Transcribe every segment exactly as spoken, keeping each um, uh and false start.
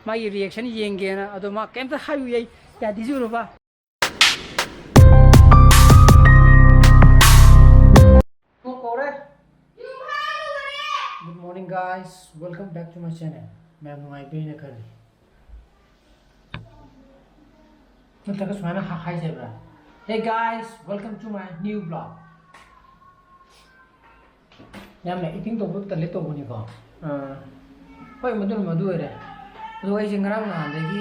ꯃꯥꯒꯤ reaction ꯌꯦꯡꯒꯦꯅ꯫ ꯑꯗꯣ ꯃꯥ ꯀꯩꯝꯇ ꯍꯥꯏꯌꯨ, ꯑꯩ ꯌꯥꯗꯤꯖꯨꯔꯕ꯫ ꯀꯣꯛ ꯀꯧꯔꯦ꯫ Good morning, guys, welcome back to my channel. ꯃꯌꯥꯝ ꯅꯨꯡꯉꯥꯏꯕꯤꯔꯤꯅ ꯈꯜꯂꯤ꯫ ꯅꯠꯇ꯭ꯔꯒ ꯁꯨꯃꯥꯏꯅ ꯍꯥ-, ꯍꯥꯏꯖꯕ꯭ꯔꯥ? Hey guys, welcome to my new vlog. ꯌꯥꯝꯅ acting ꯇꯧꯕ ꯇꯜꯂꯦ ꯇꯧꯕꯅꯤꯀꯣ꯫ ꯑꯥ, ꯍꯣꯏ, ꯃꯗꯨꯅ ꯃꯗꯨ ꯑꯣꯏꯔꯦ꯫ ꯑꯗꯣ ꯑꯩꯁꯦ ꯉꯔꯥꯡ ꯅꯍꯥꯟꯗꯒꯤ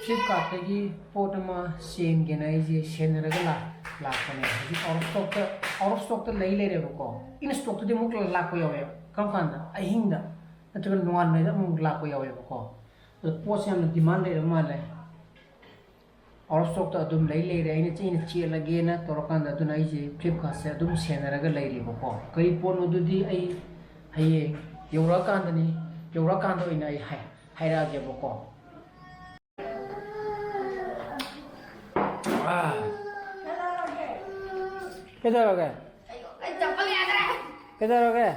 Flipkartꯇꯒꯤ ꯄꯣꯠ ꯑꯃ ꯆꯦꯟꯒꯦꯅ ꯑꯩꯁꯦ ꯁꯦꯟꯅꯔꯒ ꯂꯥꯛ-, ꯂꯥꯛꯄꯅꯦ꯫ ꯍꯧꯖꯤꯛ out of stockꯇ, out of stockꯇ ꯂꯩ ꯂꯩꯔꯦꯕꯀꯣ꯫ In stockꯇꯗꯤ ꯑꯃꯨꯛ ꯂꯥꯛꯄ ꯌꯥꯎꯋꯦ꯫ ꯀꯔꯝ ꯀꯥꯟꯗ? ꯑꯍꯤꯡꯗ ꯅꯠꯇ꯭ꯔꯒ ꯅꯣꯡꯉꯥꯟꯕꯗ ꯑꯃꯨꯛ ꯂꯥꯛꯄ ꯌꯥꯎꯋꯦꯕꯀꯣ꯫ ꯑꯗꯣ ꯄꯣꯠꯁꯦ ꯌꯥꯝꯅ demand ꯂꯩꯔꯕ ꯃꯥꯜꯂꯦ꯫ Out of stockꯇ ꯑꯗꯨꯝ ꯂꯩ ꯂꯩꯔꯦ꯫ ꯑꯩꯅ ꯆꯦ-, ꯑꯩꯅ ꯆꯦꯜꯂꯒꯦꯅ ꯇꯧꯔꯀꯥꯟꯗ, ꯑꯗꯨꯅ ꯑꯩꯁꯦ Flipkartꯁꯦ ꯑꯗꯨꯝ ꯁꯦꯟꯅꯔꯒ ꯂꯩꯔꯤꯕꯀꯣ꯫ ꯀꯔꯤ ꯄꯣꯠꯅꯣꯗꯨꯗꯤ ꯑꯩ ꯍꯌꯦꯡ ꯌꯧꯔꯛꯑꯀꯥꯟꯗꯅꯤ, ꯌꯧꯔꯛꯑꯀꯥꯟꯗ ꯑꯣꯏꯅ ꯑꯩ ꯍꯥꯏ-, ꯍꯥꯏꯔꯛꯑꯒꯦꯕꯀꯣ꯫ ꯑꯥ꯫ ꯀꯩꯗꯧꯔꯒꯦ? ꯑꯩ ꯆꯄꯜ ꯌꯥꯗ꯭ꯔꯦ꯫ ꯀꯩꯗꯧꯔꯒꯦ?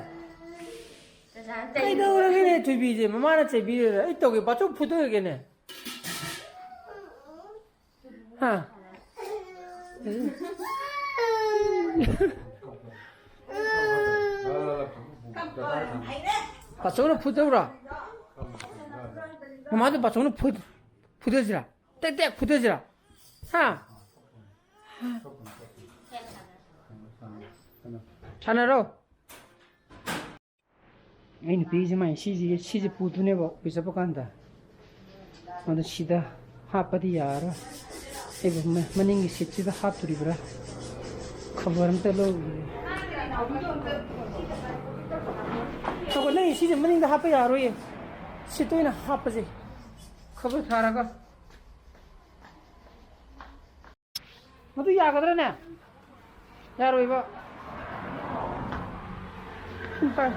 ꯀꯩꯗꯧꯔꯒꯦꯅꯦ ꯊꯣꯏꯕꯤꯁꯦ? ꯃꯃꯥꯅ ꯆꯩꯕꯤꯔꯦ꯫ ꯑꯩ ꯇꯧꯒꯦ, ꯕꯥꯆꯧ ꯐꯨꯗꯣꯛꯑꯒꯦꯅꯦ꯫ ꯍꯥ? ꯄꯥꯆꯧꯅ ꯐꯨꯗꯧꯔꯣ? ꯃꯃꯥꯗꯣ ꯄꯥꯆꯧꯅ ꯐꯨ-, ꯐꯨꯗꯁꯤꯔꯥ? ꯇꯦꯛ ꯇꯦꯛ ꯐꯨꯗꯁꯤꯔꯥ? ꯍꯥ? ꯁꯥꯟꯅꯔꯣ꯫ ꯑꯩ ꯅꯨꯄꯤꯁꯦ ꯃꯥꯏ ꯁꯤꯁꯦ, ꯁꯤꯁꯦ ꯄꯨꯗꯣꯏꯅꯦꯕ ꯑꯣꯐꯤꯁ ꯆꯠꯄ ꯀꯥꯟꯗ꯫ ꯑꯗꯣ ꯁꯤꯗ ꯍꯥꯞꯄꯗꯤ ꯌꯥꯔꯔꯣꯏ꯫ ꯑꯩꯕꯨ ꯃ-, ꯃꯅꯤꯡꯒꯤ ꯁꯤꯠꯁꯤꯗ ꯍꯥꯞꯇꯣꯔꯤꯕ꯭ꯔꯥ? ꯈꯕꯔ ꯑꯝꯇ ꯂꯧꯈꯤꯒꯦ꯫ ꯉꯥꯏꯈꯣ, ꯅꯪꯒꯤ ꯁꯤꯁꯦ ꯃꯅꯤꯡꯗ ꯍꯥꯞꯄ ꯌꯥꯔꯣꯏꯌꯦ꯫ ꯁꯤꯠꯇ ꯑꯣꯏꯅ ꯍꯥꯞꯄꯁꯦ꯫ ꯈꯕꯔ ꯊꯥꯔꯒ꯫ ꯃꯗꯨ ꯌꯥꯒꯗ꯭ꯔꯅꯦ? ꯌꯥꯔꯣꯏꯕ꯫ ꯁꯨꯝ ꯄꯥꯏ꯫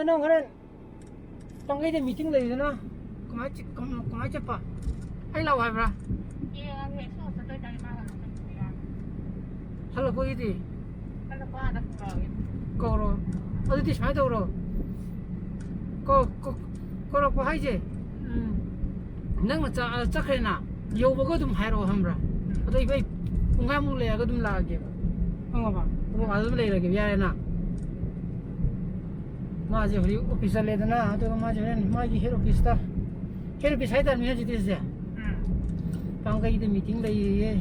ꯅꯪ ꯍꯣꯔꯦꯟ ꯄꯥꯡꯒꯩꯗ ꯃꯤꯇꯤꯡ ꯂꯩꯗꯅ ꯀꯃꯥꯏ ꯆꯠ-, ꯀꯃ-, ꯀꯃꯥꯏ ꯆꯠꯄ? ꯑꯩ ꯂꯥꯛꯑꯣ ꯍꯥꯏꯕ꯭ꯔꯥ? ꯌꯦꯡꯉꯒꯦ, ꯁꯣꯝ ꯆꯠꯇꯣꯏ ꯇꯥꯔꯗꯤ ꯃꯥꯒ ꯑꯗꯨꯝ ꯆꯠꯄ ꯌꯥꯅꯤ꯫ ꯍꯜꯂꯛꯄꯒꯤꯗꯤ? ꯍꯜꯂꯛꯄ ꯑꯥꯗ ꯀꯧꯔꯛꯑꯒꯦ꯫ ꯀꯧꯔꯣ꯫ ꯑꯗꯨꯗꯤ ꯁꯨꯃꯥꯏꯅ ꯇꯧꯔꯣ꯫ ꯀꯧ-, ꯀꯧ-, ꯀꯧꯔꯛꯄ ꯍꯥꯏꯁꯦ, ꯎꯝ, ꯅꯪꯅ ꯆ-, ꯑ, ꯆꯠꯈ꯭ꯔꯦꯅ, ꯌꯧꯕꯒ ꯑꯗꯨꯝ ꯍꯥꯏꯔꯛꯑꯣ, ꯈꯪꯕ꯭ꯔꯥ? ꯑꯗꯣ ꯏꯕꯥꯏ ꯄꯨꯡꯈꯥꯏꯃꯨꯛ ꯂꯩꯔꯒ ꯑꯗꯨꯝ ꯂꯥꯛꯑꯒꯦꯕ, ꯈꯪꯉꯕ? ꯑꯗꯨꯝ, ꯑꯗꯨꯝ ꯂꯩꯔꯒꯦꯕ, ꯌꯥꯔꯦꯅ? ꯃꯥꯁꯦ ꯍꯧꯖꯤꯛ ꯑꯣꯐꯤꯁ ꯆꯠꯂꯦꯗꯅ, ꯑꯗꯨꯒ ꯃꯥꯁꯦ ꯍꯣꯔꯦꯟ ꯃꯥꯒꯤ ꯍꯦꯠ ꯑꯣꯐꯤꯁꯇ, ꯍꯦꯠ ꯑꯣꯐꯤꯁ ꯍꯥꯏꯇꯥꯔꯦꯅꯦ ꯍꯧꯖꯤꯛꯇꯤ ꯁꯤꯁꯦ꯫ ꯎꯝ꯫ ꯄꯥꯡꯒꯩꯗ ꯃꯤꯇꯤꯡ ꯂꯩꯌꯦꯌꯦ꯫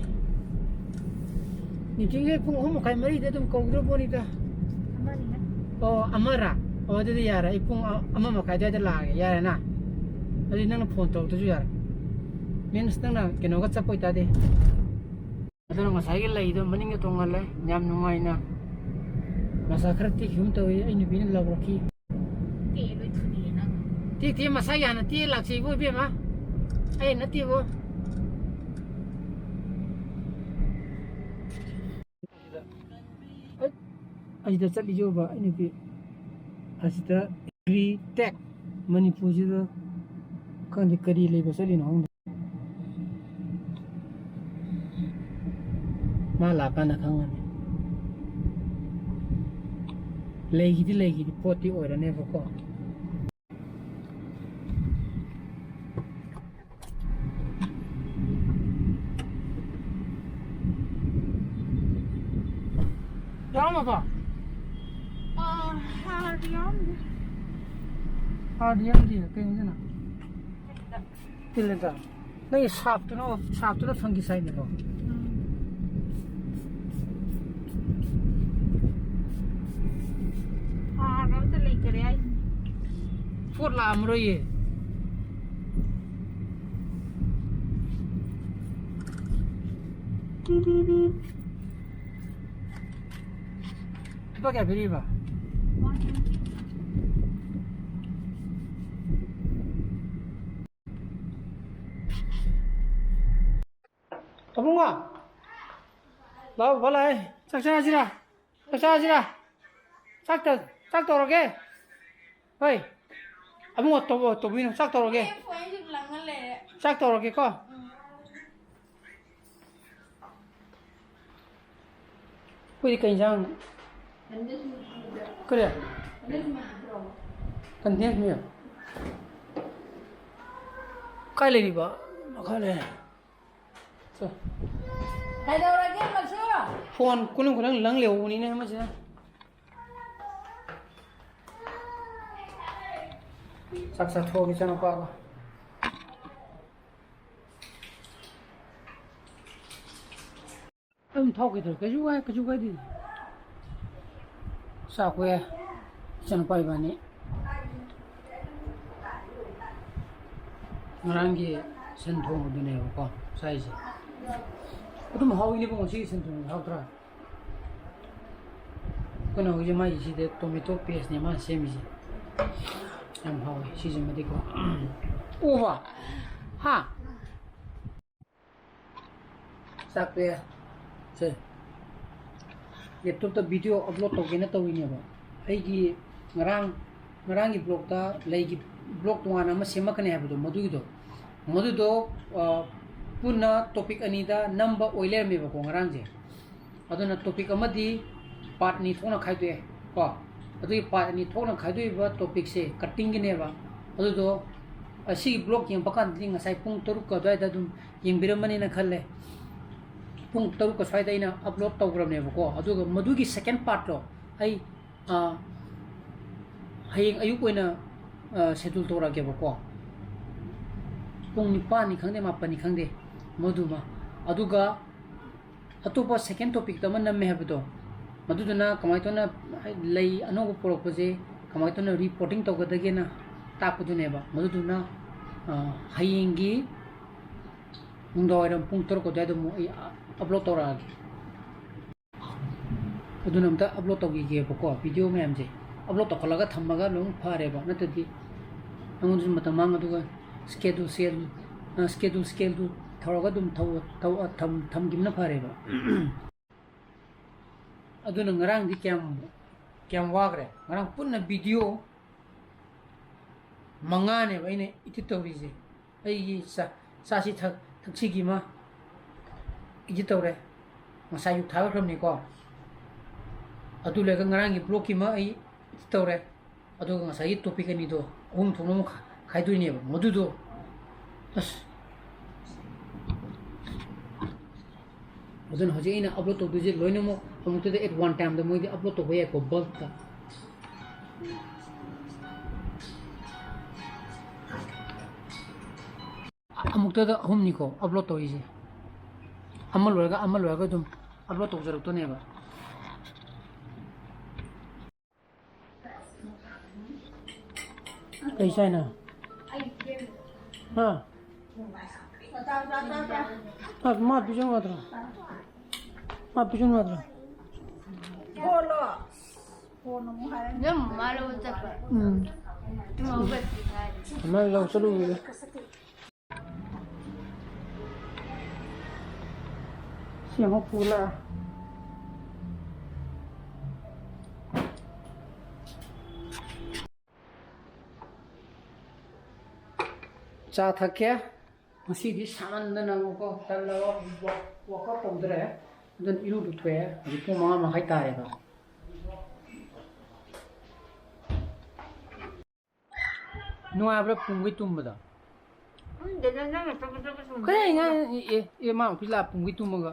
ꯃꯤꯇꯤꯡꯁꯦ ꯄꯨꯡ ꯑꯍꯨꯝ ꯃꯈꯥꯏ, ꯃꯔꯤꯗ ꯑꯗꯨꯝ ꯀꯧꯗ꯭ꯔ ꯄꯣꯠꯅꯤꯗ꯫ ꯑꯃꯅꯤꯅ꯫ ꯑꯣ, ꯑꯃꯔꯥ? ꯑꯣ, ꯑꯗꯨꯗꯤ ꯌꯥꯔꯦ꯫ ꯑꯩ ꯄꯨꯡ ꯑ-, ꯑꯃ ꯃꯈꯥꯏ ꯑꯗꯨꯋꯥꯏꯗ ꯂꯥꯛꯑꯒꯦ, ꯌꯥꯔꯦꯅ? ꯑꯗꯨꯗꯤ ꯅꯪꯅ ꯐꯣꯟ ꯇꯧꯔꯛꯇ꯭ꯔꯁꯨ ꯌꯥꯔꯦ꯫ ꯃꯤꯟꯁ, ꯅꯪꯅ ꯀꯩꯅꯣꯒ ꯆꯠꯄ ꯑꯣꯏꯇꯥꯔꯗꯤ꯫ ꯑꯗꯨꯅ ꯉꯁꯥꯏꯒꯤ ꯂꯩꯗꯣ ꯃꯅꯤꯡꯗ ꯇꯣꯡꯍꯜꯂꯦ, ꯌꯥꯝ ꯅꯨꯡꯉꯥꯏꯅ꯫ ꯃꯁꯥ ꯈꯔ ꯇꯦꯛꯈꯤꯒꯨꯝ ꯇꯧꯏ, ꯑꯩ ꯅꯨꯄꯤꯅ ꯂꯥꯎꯔꯛꯈꯤ꯫ ꯇꯦꯛꯑꯦ, ꯂꯣꯏ ꯊꯨꯗꯦꯛꯑꯦ ꯅꯪ꯫ ꯇꯦꯛꯇꯦ, ꯃꯁꯥꯒꯤ ꯍꯥꯟꯅ ꯇꯦꯛꯑ ꯂꯥꯛꯆꯩꯕꯨ ꯏꯕꯦꯝꯃ, ꯑꯩ ꯅꯠꯇꯦꯕꯨ꯫ ꯑꯩ, ꯑꯁꯤꯗ ꯆꯠꯂꯤꯁꯦ ꯎꯕ, ꯑꯩ ꯅꯨꯄꯤ ꯑꯁꯤꯗ ꯑꯦꯒ꯭ꯔꯤ ꯇꯦꯛ ꯃꯅꯤꯄꯨꯔꯁꯤꯗ ꯈꯪꯗꯦ ꯀꯔꯤ ꯂꯩꯕ ꯆꯠꯂꯤꯅꯣ ꯈꯪꯗꯦ꯫ ꯃꯥ ꯂꯥꯛꯀꯥꯟꯗ ꯈꯪꯉꯅꯤ꯫ ꯂꯩꯒꯤꯗꯤ ꯂꯩꯒꯤꯗꯤ ꯄꯣꯠꯇꯤ ꯑꯣꯏꯔꯅꯦꯕꯀꯣ꯫ ꯌꯥꯎꯔꯝꯃꯕꯣ? ꯑꯥ, ꯍꯥꯔꯗꯤ ꯌꯥꯎꯔꯝꯗꯦ꯫ ꯍꯥꯔꯗꯤ ꯌꯥꯎꯔꯝꯗꯦ꯫ ꯀꯩꯅꯣꯗꯨꯅ? ꯇꯤꯜꯂꯦꯗ꯫ ꯅꯪꯒꯤ ꯁꯥꯞꯇꯨꯅ, ꯁꯥꯞꯇꯨꯅ ꯐꯪꯒꯤꯁꯥꯏꯠꯅꯤꯀꯣ? ꯎꯝ꯫ ꯍꯥꯔ ꯑꯝꯇ ꯂꯩꯇꯔꯦ ꯍꯥꯏꯁꯤꯅꯤ꯫ ꯄꯣꯠ ꯂꯥꯛꯑꯝꯃꯔꯣꯏꯌꯦ꯫ ꯂꯨꯄꯥ ꯀꯌꯥ ꯄꯤꯔꯤꯕ? ꯑꯕꯨꯡꯉꯣ, ꯂꯥꯛꯑꯣ, ꯕꯕꯥ ꯂꯥꯛꯑꯦ꯫ ꯆꯥꯛ ꯆꯥꯁꯤꯔꯥ? ꯆꯥꯛ ꯆꯥꯁꯤꯔꯥ? ꯆꯥꯛ ꯇ-, ꯆꯥꯛ ꯇꯧꯔꯒꯦ? ꯍꯣꯏ, ꯑꯕꯨꯡꯉꯣ, ꯇꯧꯕ-, ꯇꯧꯕꯤꯅꯨ꯫ ꯆꯥꯛ ꯇꯧꯔꯒꯦ꯫ ꯆꯥꯛ ꯇꯧꯔꯒꯦꯀꯣ꯫ ꯑꯩꯈꯣꯏꯗꯤ ꯀꯩ ꯏꯟꯖꯥꯡ? ꯀꯔꯤ? Condense milk? ꯀꯥꯏ ꯂꯩꯔꯤꯕ? ꯃꯈꯥ ꯂꯩꯔꯦ꯫ ꯆꯣ꯫ ꯀꯩꯗꯧꯔꯒꯦ, ꯃꯆꯨ? ꯐꯣꯟ ꯀꯨꯂꯪ ꯀꯨꯂꯪ ꯂꯪ ꯂꯩꯍꯧꯕꯅꯤꯅꯦ ꯃꯁꯤꯅ꯫ ꯆꯥꯛ ꯆꯥꯊꯣꯛꯑꯒꯦ ꯏꯆꯥꯅꯨꯄꯥꯒ꯫ ꯑꯗꯨꯝ ꯊꯥꯎ ꯀꯩꯗꯧꯔꯦ? ꯀꯩꯁꯨ ꯀꯥꯏ-, ꯀꯩꯁꯨ ꯀꯥꯏꯗꯦ꯫ ꯆꯥꯛ ꯀꯣꯛꯑꯦ꯫ ꯏꯆꯥꯅꯨꯄꯥ ꯏꯕꯥꯅꯤ꯫ ꯉꯔꯥꯡꯒꯤ ꯁꯟ ꯊꯣꯡꯕꯗꯨꯅꯦꯕꯀꯣ ꯆꯥꯏꯁꯦ꯫ ꯑꯗꯨꯝ ꯍꯥꯎꯏꯅꯦꯕꯨ ꯉꯁꯤꯒꯤ ꯁꯟ ꯊꯣꯡꯕꯁꯦ, ꯍꯥꯎꯇ꯭ꯔꯥ? ꯑꯩꯈꯣꯏꯅ ꯍꯧꯖꯤꯛ ꯃꯥꯒꯤꯁꯤꯗ tomato paste ꯅꯦ ꯃꯥꯅ ꯁꯦꯝꯃꯤꯁꯦ꯫ ꯌꯥꯝ ꯍꯥꯎꯋꯦ ꯁꯤꯁꯤꯃꯗꯤꯀꯣ꯫ ꯑꯣ ꯕꯥ! ꯍꯥ? ꯆꯥꯛꯁꯦ, ꯁꯦ, laptop ꯇ video upload ꯇꯧꯒꯦꯅ ꯇꯧꯔꯤꯅꯦꯕ꯫ ꯑꯩꯒꯤ ꯉꯔꯥꯡ, ꯉꯔꯥꯡꯒꯤ vlog ꯇ ꯂꯩꯒꯤ vlog ꯇꯣꯉꯥꯟꯅ ꯑꯃ ꯁꯦꯝꯃꯛꯀꯅꯤ ꯍꯥꯏꯕꯗꯣ, ꯃꯗꯨꯒꯤꯗꯣ, ꯃꯗꯨꯗꯣ, ꯑ, ꯄꯨꯟꯅ topic ꯑꯅꯤꯗ ꯅꯝꯕ ꯑꯣꯏ ꯂꯩꯔꯝꯃꯦꯕꯀꯣ ꯉꯔꯥꯡꯁꯦ꯫ ꯑꯗꯨꯅ topic ꯑꯃꯗꯤ part ꯑꯅꯤ ꯊꯣꯛꯅ ꯈꯥꯏꯗꯣꯛꯑꯦ ꯀꯣ꯫ ꯑꯗꯨꯒꯤ part ꯑꯅꯤ ꯊꯣꯛꯅ ꯈꯥꯏꯗꯣꯛꯏꯕ topic ꯁꯦ cutting ꯒꯤꯅꯦꯕ꯫ ꯑꯗꯨꯗꯣ ꯑꯁꯤꯒꯤ vlog ꯌꯦꯡꯕ ꯀꯥꯟꯗꯗꯤ ꯉꯁꯥꯏ ꯄꯨꯡ ꯇꯔꯨꯛꯀ ꯑꯗꯨꯋꯥꯏꯗ ꯑꯗꯨꯝ ꯌꯦꯡꯕꯤꯔꯝꯃꯅꯤꯅ ꯈꯜꯂꯦ꯫ ꯄꯨꯡ ꯇꯔꯨꯛꯀ ꯁ꯭ꯋꯥꯏꯗ ꯑꯩꯅ upload ꯇꯧꯈ꯭ꯔꯕꯅꯦꯕꯀꯣ꯫ ꯑꯗꯨꯒ ꯃꯗꯨꯒꯤ second part ꯇꯣ ꯑꯩ, ꯑ, ꯍꯌꯦꯡ ꯑꯌꯨꯛ ꯑꯣꯏꯅ, ꯑ, schedule ꯇꯧꯔꯛꯑꯒꯦꯕꯀꯣ꯫ ꯄꯨꯡ ꯅꯤꯄꯥꯟꯅꯤ ꯈꯪꯗꯦ, ꯃꯥꯄꯟꯅꯤ ꯈꯪꯗꯦ, ꯃꯗꯨꯃ꯫ ꯑꯗꯨꯒ ꯑꯇꯣꯞꯄ second topic ꯇ ꯑꯃ ꯅꯝꯃꯦ ꯍꯥꯏꯕꯗꯣ, ꯃꯗꯨꯗꯨꯅ ꯀꯃꯥꯏꯅ ꯇꯧꯅ ꯂꯩ ꯑꯅꯧꯕ ꯄꯨꯔꯛꯄꯁꯦ ꯀꯃꯥꯏꯅ ꯇꯧꯅ reporting ꯇꯧꯒꯗꯒꯦꯅ ꯇꯥꯛꯄꯗꯨꯅꯦꯕ꯫ ꯃꯗꯨꯗꯨꯅ, ꯑ, ꯍꯌꯦꯡꯒꯤ ꯅꯨꯡꯗꯥꯡꯋꯥꯏꯔꯝ ꯄꯨꯡ ꯇꯔꯨꯛ ꯑꯗꯨꯋꯥꯏꯗ ꯑꯃꯨꯛ ꯑꯩ upload ꯇꯧꯔꯛꯑꯒꯦ꯫ ꯑꯗꯨꯅ ꯑꯝꯇ upload ꯇꯧꯈꯤꯒꯦꯕꯀꯣ, video ꯃꯌꯥꯝꯁꯦ upload ꯇꯧꯈꯠꯂꯒ ꯊꯝꯃꯒ ꯂꯣꯏ ꯐꯔꯦꯕ꯫ ꯅꯠꯇ꯭ꯔꯗꯤ ꯑꯩꯉꯣꯟꯗꯁꯨ ꯃꯇꯝ ꯃꯥꯡ, ꯑꯗꯨꯒ schedule, schedule, ꯑ, schedule, schedule ꯇꯧꯔꯒ ꯑꯗꯨꯝ ꯊꯧ-, ꯊꯧ-, ꯑ, ꯊꯝ-, ꯊꯝꯈꯤꯕꯅ ꯐꯔꯦꯕ꯫ ꯑꯗꯨꯅ ꯉꯔꯥꯡꯗꯤ ꯀꯌꯥꯝ, ꯀꯌꯥꯝ ꯋꯥꯈ꯭ꯔꯦ꯫ ꯉꯔꯥꯡ ꯄꯨꯟꯅ video ꯃꯉꯥꯅꯦꯕ ꯑꯩꯅ ꯏꯗꯤꯠ ꯇꯧꯔꯤꯁꯦ꯫ ꯑꯩꯒꯤ ꯆꯥ-, ꯆꯥꯁꯤ ꯊꯛ-, ꯊꯛꯁꯤꯒꯤ ꯑꯃ ꯏꯗꯤꯠ ꯇꯧꯔꯦ꯫ ꯉꯁꯥꯏ ꯑꯌꯨꯛ ꯊꯥꯒꯠꯈ꯭ꯔꯕꯅꯤꯀꯣ꯫ ꯑꯗꯨ ꯂꯣꯏꯔꯒ ꯉꯔꯥꯡꯒꯤ ꯕ꯭ꯂꯣꯛꯀꯤ ꯑꯃ ꯑꯩ ꯏꯗꯤꯠ ꯇꯧꯔꯦ꯫ ꯑꯗꯨꯒ ꯉꯁꯥꯏꯒꯤ ꯇꯣꯄꯤꯛ ꯑꯅꯤꯗꯣ ꯑꯍꯨꯝ ꯊꯣꯛꯅ ꯑꯃꯨꯛ ꯈꯥ-, ꯈꯥꯏꯗꯣꯏꯅꯦꯕ꯫ ꯃꯗꯨꯗꯣ ꯑꯁ, ꯑꯗꯨꯅ ꯍꯧꯖꯤꯛ ꯑꯩꯅ ꯑꯞꯂꯣꯗ ꯇꯧꯗꯣꯏꯁꯦ ꯂꯣꯏꯅꯃꯛ ꯑꯃꯨꯛꯇꯗ at one time ꯗ ꯃꯣꯏꯗꯤ ꯑꯞꯂꯣꯗ ꯇꯧꯕ ꯌꯥꯏꯀꯣ, ꯕꯜꯛꯇ꯫ ꯑꯃꯨꯛꯇꯗ ꯑꯍꯨꯝꯅꯤꯀꯣ ꯑꯞꯂꯣꯗ ꯇꯧꯔꯤꯁꯦ꯫ ꯑꯃ ꯂꯣꯏꯔꯒ ꯑꯃ ꯂꯣꯏꯔꯒ ꯑꯗꯨꯝ ꯑꯞꯂꯣꯗ ꯇꯧꯖꯔꯛꯇꯣꯏꯅꯦꯕ꯫ ꯀꯩ ꯆꯥꯏꯅꯣ? ꯍꯥ? ꯑ, ꯃꯥ ꯄꯤꯖꯧ ꯌꯥꯗ꯭ꯔꯣ? ꯃꯥ ꯄꯤꯖꯧ ꯌꯥꯗ꯭ꯔꯣ? ꯅꯪ ꯃꯃꯥ ꯂꯧꯕ ꯆꯠꯄ? ꯎꯝ꯫ ꯇꯨꯝ ꯍꯧꯒꯠꯇ꯭ꯔꯤ ꯉꯥꯏꯔꯤ꯫ ꯃꯥ ꯂꯧ ꯆꯠꯂꯨꯕꯗ꯫ ꯁꯤ ꯑꯃ ꯄꯨꯂꯥ꯫ ꯆꯥ ꯊꯛꯀꯦ꯫ ꯉꯁꯤꯗꯤ ꯁꯥꯃꯟꯗꯅꯕꯀꯣ ꯇꯜꯂꯕ, ꯋꯥꯛ-, ꯋꯥꯛꯑꯥꯎꯠ ꯇꯧꯗ꯭ꯔꯦ꯫ ꯑꯗꯨꯅ ꯏꯔꯨ ꯂꯨꯊꯣꯛꯑꯦ꯫ ꯍꯧꯖꯤꯛ ꯄꯨꯡ ꯃꯉꯥ ꯃꯈꯥꯏ ꯇꯥꯔꯦꯕ꯫ ꯅꯨꯡꯉꯥꯏꯕ꯭ꯔꯥ ꯄꯨꯡꯈꯩ ꯇꯨꯝꯕꯗꯣ? ꯈꯪꯗꯦꯗ, ꯅꯪꯅ ꯆꯠꯄ ꯆꯠꯄ ꯁꯨꯝ ꯀꯔꯤ ꯉꯥꯡ-, ꯑꯦ, ꯑꯦ, ꯃꯥ ꯑꯣꯐꯤꯁ ꯂꯥꯛꯑ ꯄꯨꯡꯈꯩ ꯇꯨꯝꯃꯒ꯫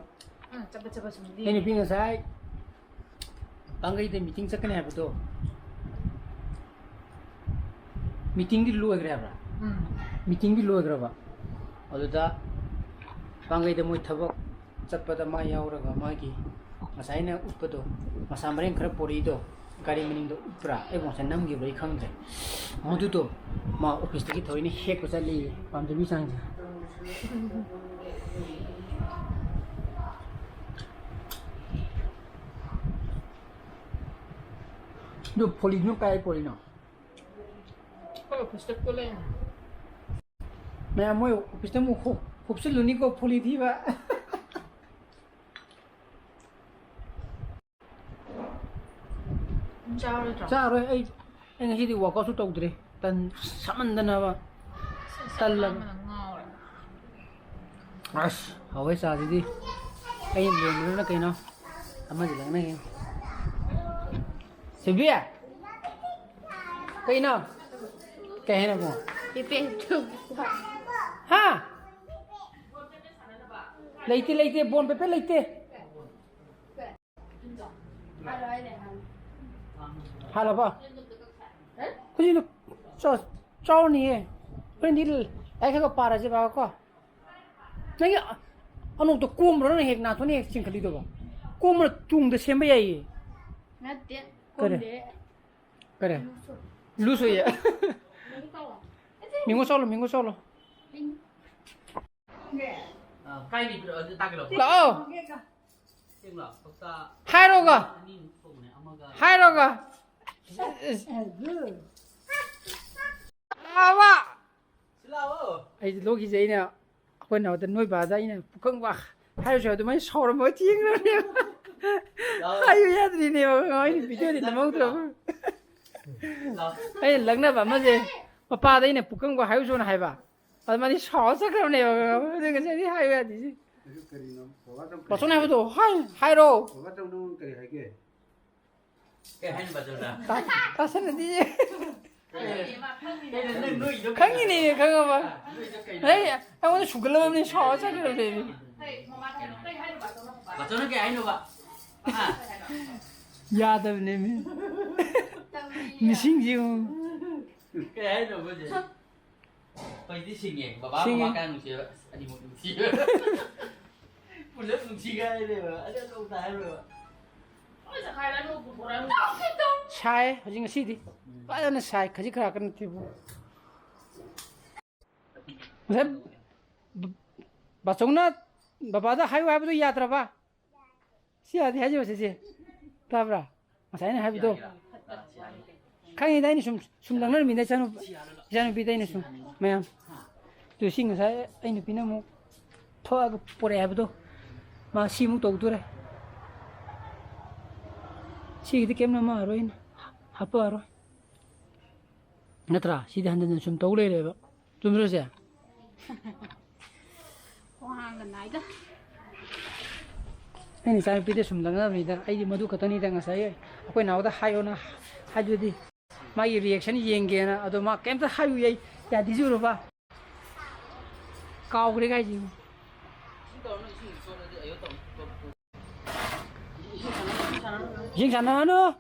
ꯅꯪꯅ ꯆꯠꯄ ꯆꯠꯄ ꯁꯨꯝ ꯑꯩ ꯅꯨꯄꯤ ꯂꯦꯡꯉꯦ꯫ ꯉꯁꯥꯏ ꯄꯥꯡꯒꯩꯗ ꯃꯤꯇꯤꯡ ꯆꯠꯀꯅꯤ ꯍꯥꯏꯕꯗꯣ, ꯃꯤꯇꯤꯡꯗꯤ ꯂꯣꯏꯈ꯭ꯔꯦ ꯍꯥꯏꯕ꯭ꯔꯥ? ꯎꯝ꯫ ꯃꯤꯇꯤꯡꯗꯤ ꯂꯣꯏꯈ꯭ꯔꯕ? ꯑꯗꯨꯗ ꯄꯥꯡꯒꯩꯗ ꯃꯣꯏ ꯊꯕꯛ ꯆꯠꯄꯗ ꯃꯥ ꯌꯥꯎꯔꯒ ꯃꯥꯒꯤ ꯉꯁꯥꯏ ꯑꯩꯅ ꯎꯠꯄꯗꯣ, ꯃꯁꯥ ꯃꯔꯦꯡ ꯈꯔ ꯄꯣꯔꯛꯏꯗꯣ, ꯒꯥꯔꯤ ꯃꯅꯤꯡꯗ ꯎꯠꯄ꯭ꯔꯥ? ꯑꯩꯕꯨ ꯉꯁꯥꯏ ꯅꯝꯈꯤꯕ꯭ꯔꯥ ꯑꯩ ꯈꯪꯗ꯭ꯔꯦ꯫ ꯃꯗꯨꯗꯣ ꯃꯥ ꯑꯣꯐꯤꯁꯇꯒꯤ ꯊꯑꯣꯏꯅ ꯍꯦꯛꯄ ꯆꯠꯂꯤ, ꯄꯥꯝꯖꯕꯤ ꯆꯥꯡꯁꯦ꯫ ꯑꯗꯨ ꯐꯣꯂꯤꯗꯨꯅ ꯀꯥꯏ ꯄꯣꯔꯛꯏꯅꯣ? ꯑꯩꯈꯣꯏ ꯑꯣꯐꯤꯁꯇ ꯄꯨꯜꯂꯦ꯫ ꯃꯌꯥꯝ ꯃꯣꯏ ꯑꯣꯐꯤꯁꯇ ꯑꯃꯨꯛ ꯍꯨꯞ-, ꯍꯨꯞꯆꯤꯜꯂꯨꯅꯤꯀꯣ, ꯐꯣꯂꯤ ꯊꯤꯕ꯫ ꯆꯥꯔꯣꯏꯗ꯭ꯔꯣ? ꯆꯥꯔꯣꯏ, ꯑꯩ, ꯑꯩ ꯉꯁꯤꯗꯤ ꯋꯥꯛꯑꯥꯎꯠꯁꯨ ꯇꯧꯗ꯭ꯔꯦ꯫ ꯇꯟ ꯁꯥꯃꯟꯗꯅꯕ ꯇꯜꯂꯕ꯫ ꯑꯁ, ꯍꯥꯎꯋꯦ ꯆꯥꯁꯤꯗꯤ꯫ ꯑꯩꯅ ꯂꯣꯟꯕꯗꯨꯅ ꯀꯩꯅꯣ? ꯑꯃꯁꯤ ꯂꯪꯅꯒꯦ꯫ ꯁꯤꯜꯕꯤ! ꯀꯩꯅꯣ? ꯀꯩ ꯍꯥꯏꯅꯣ ꯏꯕꯨꯡꯉꯣ? ꯄꯦꯄꯦ ꯊꯨꯝ꯫ ꯍꯥ? ꯂꯩꯇꯦ, ꯂꯩꯇꯦ, ꯕꯣꯟ ꯄꯦꯄꯦ ꯂꯩꯇꯦ꯫ ꯍꯥꯜꯂꯕꯣ? ꯍꯧꯖꯤꯛꯅ ꯆꯥ-, ꯆꯥꯎꯔꯅꯤꯌꯦ꯫ ꯍꯣꯔꯦꯟꯗꯤ ꯂꯥꯏꯔꯤꯛ ꯈꯔ ꯈꯔ ꯄꯥꯔꯁꯦꯕ ꯀꯣ꯫ ꯅꯪꯒꯤ ꯑꯅꯣꯛꯇꯣ ꯀꯣꯝꯕ꯭ꯔꯣ? ꯅꯪ ꯍꯦꯛ ꯅꯥꯊꯣꯟꯅ ꯍꯦꯛ ꯆꯤꯡꯈꯠꯂꯤꯗꯨꯕꯣ? ꯀꯣꯝꯕ꯭ꯔꯣ? ꯇꯨꯡꯗ ꯁꯦꯝꯕ ꯌꯥꯏꯌꯦ꯫ ꯅꯠꯇꯦ, ꯀꯔꯤ? ꯀꯣꯝꯗꯦ꯫ ꯀꯔꯤ? ꯂꯨꯁ ꯑꯣꯏꯌꯦ꯫ ꯃꯤꯡꯉꯣ ꯆꯥꯎꯂꯣ, ꯃꯤꯡꯉꯣ ꯆꯥꯎꯂꯣ꯫ ꯑ, ꯀꯥꯏ ꯂꯩꯕ꯭ꯔꯣ? ꯑꯗꯨ ꯇꯥꯛꯀꯦ ꯂꯥꯛꯑꯣ꯫ ꯂꯥꯛꯑꯣ꯫ ꯁꯦꯡꯂꯣ? ꯀꯧꯇꯥ ꯍꯥꯏꯔꯣꯒ꯫ ꯑꯅꯤꯃꯨꯛ ꯊꯣꯡꯕꯅꯦ, ꯑꯃꯒ ꯍꯥꯏꯔꯣꯒ꯫ ꯑꯥ, ꯋꯥ꯫ ꯁꯤ ꯂꯥꯛꯑꯣ꯫ ꯑꯩꯗꯤ ꯂꯣꯛꯈꯤꯁꯦ ꯑꯩꯅ, ꯑꯩꯈꯣꯏ ꯅꯥꯎꯗ ꯅꯣꯏ ꯕꯥꯗ ꯑꯩꯅ ꯄꯨꯈꯪ ꯋꯥ ꯍꯥꯏꯔꯁꯨ ꯑꯗꯨꯃꯥꯏꯅ ꯁꯥꯎꯔꯝꯃꯒ ꯆꯦꯟꯈ꯭ꯔꯕꯅꯦꯕ꯫ ꯂꯥꯛꯑꯣ꯫ ꯍꯥꯏꯌꯨ ꯌꯥꯗ꯭ꯔꯤꯅꯦꯕ, ꯑꯩꯅ ꯚꯤꯗꯤꯑꯣꯗꯤ ꯅꯝꯍꯧꯗ꯭ꯔꯕ꯫ ꯂꯥꯛꯑꯣ꯫ ꯑꯩꯅ ꯂꯛꯅꯕ ꯑꯃꯁꯦ, ꯃꯄꯥꯗ ꯑꯩꯅ ꯄꯨꯈꯪ ꯋꯥ ꯍꯥꯏꯔꯨꯁꯣꯅ ꯍꯥꯏꯕ꯫ ꯑꯗꯨ ꯃꯥꯗꯤ ꯁꯥꯎꯔ ꯆꯠꯈ꯭ꯔꯕꯅꯦꯕ꯫ ꯑꯗꯨ ꯉꯁꯥꯏꯗꯤ ꯍꯥꯏꯌꯨ ꯌꯥꯗ꯭ꯔꯤꯁꯦ꯫ ꯑꯗꯨ ꯀꯔꯤꯅꯣ? ꯕꯥꯆꯧꯅ ꯍꯥꯏꯕꯗꯣ ꯍꯥꯏ-, ꯍꯥꯏꯔꯣ꯫ ꯕꯥꯆꯧꯅ ꯀꯔꯤ ꯍꯥꯏꯒꯦ? ꯀꯩ ꯍꯥꯏꯅꯣ ꯕꯥꯆꯧꯅ? ꯇꯥ-, ꯇꯥꯁꯟꯅꯗꯤ꯫ ꯀꯩꯅꯣ ꯅꯪ ꯅꯣꯏꯗꯣ ꯀꯩꯅꯣ? ꯈꯪꯉꯤꯅꯦ, ꯈꯪꯉꯕ꯫ ꯅꯣꯏꯗꯣ ꯀꯩꯅꯣ? ꯑꯩ, ꯑꯩꯉꯣꯟꯗ ꯁꯨꯒꯠꯂꯕꯅꯤ, ꯁꯥꯎꯔ ꯆꯠꯈ꯭ꯔꯕꯅꯦ꯫ ꯕꯥꯆꯧꯅ ꯀꯩ ꯍꯥꯏꯅꯣꯕ? ꯍꯥ? ꯌꯥꯗꯕꯅꯦꯃꯤ꯫ ꯃꯤꯁꯤꯡꯁꯤ ꯌꯦꯡꯉꯨ꯫ ꯀꯩ ꯍꯥꯏꯅꯣꯕ ꯍꯧꯖꯤꯛ? ꯍꯧꯖꯤꯛꯇꯤ ꯁꯤꯡꯉꯦ꯫ ꯕꯕꯥ ꯁꯤꯡꯉꯦ꯫ ꯃꯃꯥ ꯀꯌꯥ ꯅꯨꯡꯁꯤꯕ? ꯑꯁ, ꯑꯅꯤꯃꯛ ꯅꯨꯡꯁꯤꯕ꯫ ꯄꯨꯂꯞ ꯅꯨꯡꯁꯤꯒꯥꯏꯔꯦꯕ꯫ ꯑꯗꯨ ꯑꯆꯧꯕ ꯇꯥ ꯍꯥꯏꯔꯣꯏꯕ꯫ ꯁꯥꯏ ꯍꯧꯖꯤꯛ ꯉꯁꯤꯗꯤ꯫ ꯐꯖꯅ ꯁꯥꯏ, ꯈꯖꯤꯛ ꯈꯔꯥꯛꯀ ꯅꯠꯇꯦꯕꯨ꯫ ꯉꯁꯥꯏ ꯕ-, ꯕꯥꯆꯧꯅ ꯕꯕꯥꯗ ꯍꯥꯏꯌꯨ ꯍꯥꯏꯕꯗꯨ ꯌꯥꯗ꯭ꯔꯕ? ꯁꯤ ꯌꯥꯗꯦ ꯍꯥꯏꯖꯕ ꯁꯤꯁꯦ꯫ ꯇꯥꯕ꯭ꯔꯥ? ꯉꯁꯥꯏ ꯑꯩꯅ ꯍꯥꯏꯕꯗꯣ꯫ ꯈꯪꯉꯤꯗ, ꯑꯩꯅ ꯁꯨꯝ, ꯁꯨꯝ ꯂꯪꯅꯔꯝꯃꯤꯅ ꯏꯆꯥꯅꯨ-, ꯏꯆꯥꯅꯨꯄꯤꯗ ꯑꯩꯅ ꯁꯨꯝ ꯃꯌꯥꯝ꯫ ꯑꯗꯨ ꯁꯤ ꯉꯁꯥꯏ ꯑꯩ ꯅꯨꯄꯤꯅ ꯑꯃꯨꯛ ꯊꯣꯛꯑꯒ ꯄꯣꯔꯛꯑꯦ ꯍꯥꯏꯕꯗꯣ꯫ ꯃꯥ ꯁꯤ ꯑꯃꯨꯛ ꯇꯧꯗꯣꯔꯦ꯫ ꯁꯤꯒꯤꯗꯤ ꯀꯩꯝ ꯅꯝꯃꯛꯑꯔꯣꯏ ꯑꯩꯅ꯫ ꯍꯥꯞꯄꯛꯑꯔꯣꯏ꯫ ꯅꯠꯇ꯭ꯔꯥ? ꯁꯤꯗꯤ ꯍꯟꯖꯤꯟ ꯍꯟꯖꯤꯟ ꯁꯨꯝ ꯇꯧ ꯂꯩꯔꯦꯕ꯫ ꯆꯨꯝꯗ꯭ꯔꯣ ꯁꯦ? ꯋꯥꯍꯥꯡꯒ ꯅꯥꯏꯗ꯫ ꯑꯩꯅ ꯏꯆꯥꯅꯨꯄꯤꯗ ꯁꯨꯝ ꯂꯛꯅꯕꯅꯤꯗ꯫ ꯑꯩꯗꯤ ꯃꯗꯨ ꯈꯛꯇꯅꯤꯗ ꯉꯁꯥꯏ ꯑꯩꯈꯣꯏ ꯅꯥꯎꯗ ꯍꯥꯏꯌꯣꯅ ꯍꯥꯏꯗꯨꯗꯤ꯫ ꯃꯥꯒꯤ reaction ꯌꯦꯡꯒꯦꯅ꯫ ꯑꯗꯣ ꯃꯥ ꯀꯩꯝꯇ ꯍꯥꯏꯌꯨ ꯌꯥꯏ ꯌꯥꯗꯤꯖꯨꯔꯕ꯫ ꯀꯥꯎꯈ꯭ꯔꯦ ꯀꯥꯏꯁꯤ꯫ ꯏꯁꯤꯡ ꯁꯥꯟꯅꯍꯅꯨ꯫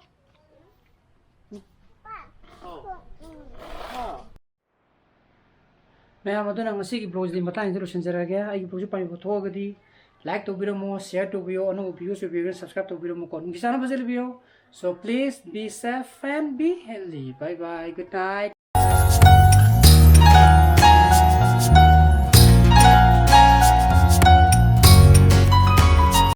ꯃꯌꯥꯝ ꯑꯗꯨꯅ ꯉꯁꯤꯒꯤ vlogꯁꯤꯗꯤ ꯃꯇꯥꯡꯁꯤꯗ ꯂꯣꯏꯁꯤꯟꯖꯔꯒꯦ꯫ ꯑꯩꯒꯤ vlogꯁꯤ ꯄꯥꯝꯕꯤꯕ ꯊꯣꯛꯑꯒꯗꯤ like ꯇꯧꯕꯤꯔꯝꯃꯣ, share ꯇꯧꯕꯤꯌꯣ, ꯑꯅꯧꯕ videos ꯑꯣꯏꯕꯤꯔꯒꯅ subscribe ꯇꯧꯕꯤꯔꯝꯃꯣꯀꯣ꯫ ꯅꯨꯡꯒꯤ ꯆꯥꯅꯕ ꯐꯖꯅ ꯂꯩꯕꯤꯌꯣ꯫ So please be safe and be healthy. Bye bye. Good night.